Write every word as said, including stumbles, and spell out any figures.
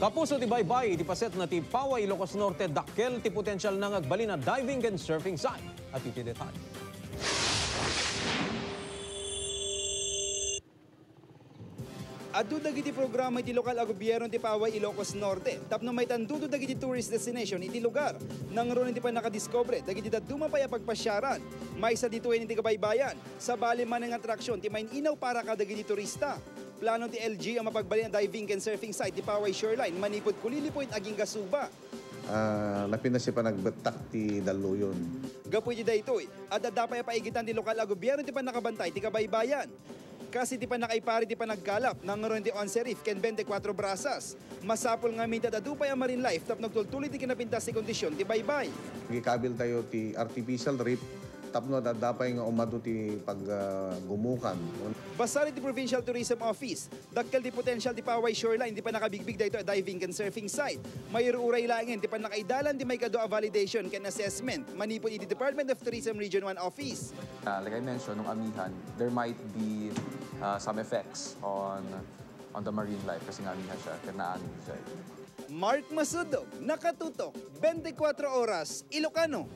Kapuso ti baybay iti paset na ti Paway, Ilocos Norte, dakkel ti potensial na nga agbalin a diving ken surfing site. Adu ti detalye. Adu dagiti programa iti lokal a gobierno ti Paway, Ilocos Norte tapno maitandudo dagiti tourist destination iti lugar. Nangruna ti pannakadiskubre dagiti dadduma pay a pagpasiaran. Maysa ditoyen iti kabaybayan, sabali manen nga atraksion ti main-inaw para kadagiti turista. Plano ti L G a mapagbalin a diving ken surfing site ti Paway Shoreline manipud Culili Point agingga Suba. Ah, napinasi panagbettak ti dalluyon. Gapu iti daytoy, adda pay a paigitan ti lokal a gobierno ti pannakabantay ti kabaybayan. Kas iti pannakaipari ti panagkalap, nangruna ti Once Reef ken Bente Cuatro Brazas. Masapul ngamin ta adu pay a marine life tapno agtultuloy ti kinapintas ti kondisyon ti baybay. Gikabil tayo ti artificial reef tapno adda pay nga umadu ti pag, ah, gumukan. Basar iti Provincial Tourism Office, dakkel ti potensial ti Paway Shoreline ti pannakabigbig daytoy a diving ken surfing site. Mayruray laengen ti pannakaidalan ti maikadua a validation ken assessment manipud iti Department of Tourism Region one Office. Uh, like I mentioned, nung amihan, there might be uh, some effects on on the marine life kasi nga amihan siya, kaya naangin siya. Mark Masudog, nakatutok, twenty-four Oras, Ilocano.